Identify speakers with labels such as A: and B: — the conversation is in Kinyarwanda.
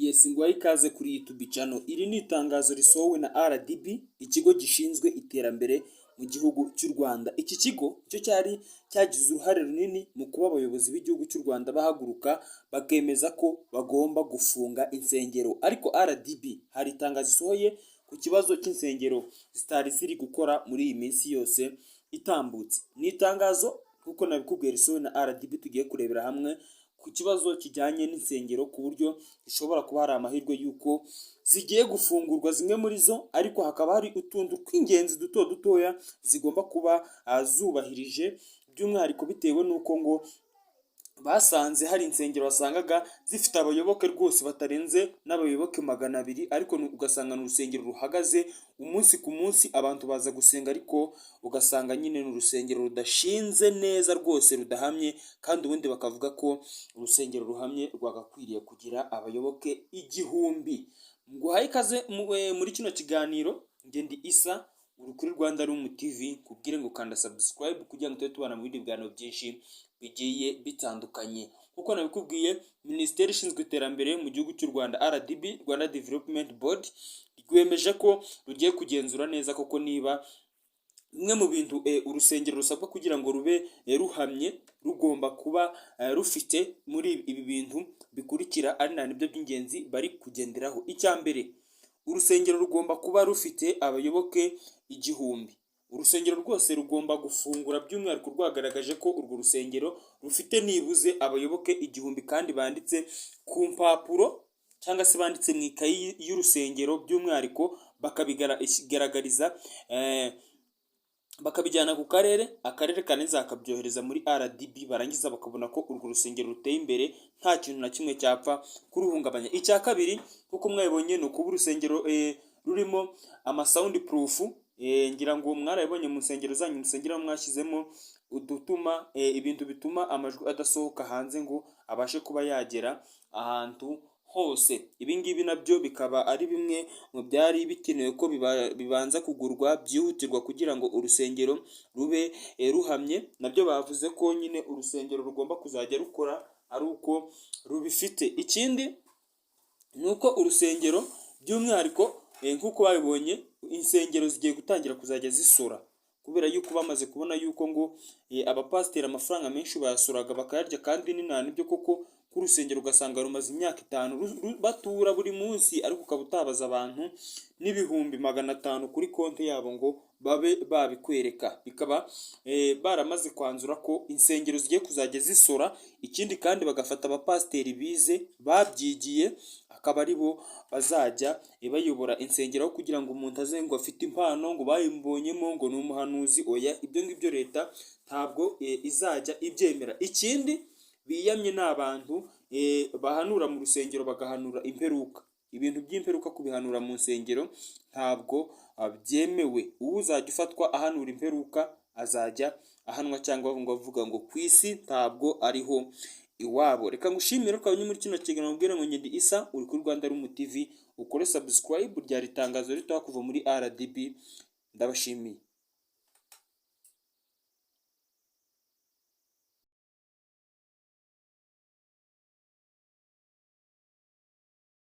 A: Yes, nguhaye ikaze kuri YouTube channel. Iri ni itangazo risohowe na RDB, ikigo gishinzwe iterambere mu gihugu cy'u Rwanda. Iki kigo cyo cyari cyagize uruhare runini mu kuba abayobozi b'igihugu cy'u Rwanda bahaguruka bakemeza ko bagomba gufunga insengero. Ariko RDB hari itangazo isohoye ku kibazo cy'insengero zitari ziri gukora muri iyi minsi yose itambutse. Ni itangazo, nk'uko nabikubwiye, risohowe na RDB, tugiye kurebera hamwe ku kibazo kijyanye n'insengero, ku buryo zishobora kuba hari amahirwe y'uko zigiye gufungurwa zimwe muri zo, ariko hakaba hari utuntu tw'ingenzi duto dutoya zigomba kuba zubahirije, by'umwihariko bitewe n'uko ngo basanze hari insengero wasangaga zifite abayoboke rwose batarenze n'abayoboke 200, ariko ugasanga ni urusengero ruhagaze umunsi ku munsi, abantu baza gusenga, ariko ugasanga nyine ni urusengero rudashinze neza rwose, rudahamye, kandi ubundi bakavuga ko urusengero ruhamye rwagakwiriye kugira abayoboke 1000. Nguhaye ikaze muri kino kiganiro. Njye ndi Isa, uri kuri Rwanda Room TV. Kubwire ngo kanda subscribe kugira ngo tujye tubana mu bindi biganiro byinshi bigiye bitandukanye. Nkuko nabikubwiye, Minisiteri ishinzwe iterambere mu gihugu cy'u Rwanda, RDB, Rwanda Development Board, rwemeje ko rugiye kugenzura neza koko niba bimwe mu bintu urusengero rusabwa kugira ngo rube ruhamye rugomba kuba rufite muri ibi bintu bikurikira, ari na nibyo by'ingenzi bari kugenderaho. Icya mbere, urusengero rugomba kuba rufite abayoboke 1000. Urusengero rwose rugomba gufungura by'umwihariko rwagaragaje ko urwo rusengero rufite nibuze abayoboke 1000 kandi banditse ku mpapuro cyangwa se banditse mu ikayi y'urusengero, by'umwihariko bakabigaragariza, bakabijyana ku karere, akarere karangiza kakabyohereza muri RDB, barangiza bakabona ko urwo rusengero ruteye imbere, nta kintu na kimwe cyapfa kuruhungabanya. Icya kabiri, kuko mwabibonye, ni ukuba urusengero rurimo ama sound proof. Ngira ngo mwarabibonye mu nsengero zanyu musengeramo, mwashyizemo udutuma ibintu bituma amajwi adasohoka hanze ngo abashe kuba yagera ahantu hose. Ibi ngibi nabyo bikaba ari bimwe mu byari bikenewe ko bibanza kugurwa byihutirwa kugira ngo urusengero rube ruhamye. Nabyo bavuze ko nyine urusengero rugomba kuzajya rukora ari uko rubifite. Ikindi ni uko urusengero by'umwihariko, nk'uko babibonye, insengero zigiye gutangira kuzajya zisora, kubera yuko bamaze kubona yuko ngo abapasiteri amafaranga menshi bayasoraga bakayarya, kandi ni nta nibyo koko, k'urusengero ugasanga rumaze imyaka 5 batura buri munsi, ariko ukaba utabaza abantu n'500,000 kuri konti yabo ngo babe babikwereka. Bikaba baramaze kwanzura ko insengero zigiye kuzajya zisora. Ikindi kandi, bagafata abapasiteri bize, babyigiye, akaba ari bo bazajya bayobora insengero, aho kugira ngo umuntu aze ngo afite impano, ngo bayimbonyemo, ngo ni umuhanuzi. Oya, ibyo ngibyo leta ntabwo izajya ibyemera. Ikindi biyamye ni abantu bahanura mu rusengero, bagahanura imperuka. Ibintu by'imperuka kubihanura mu nsengero ntabwo byemewe. Uzajya ufatwa ahanura imperuka azajya ahanwa, cyangwa ngo avuga ngo ku isi ntabwo ariho iwabo. Reka ngushimire ukaba muri kino kiganiro, mubwire ngo ndi Isa, uri kuri Rwanda Room TV, ukore subscribe. Ryari itangazo ritoya kuva muri RDB. Ndabashimiye.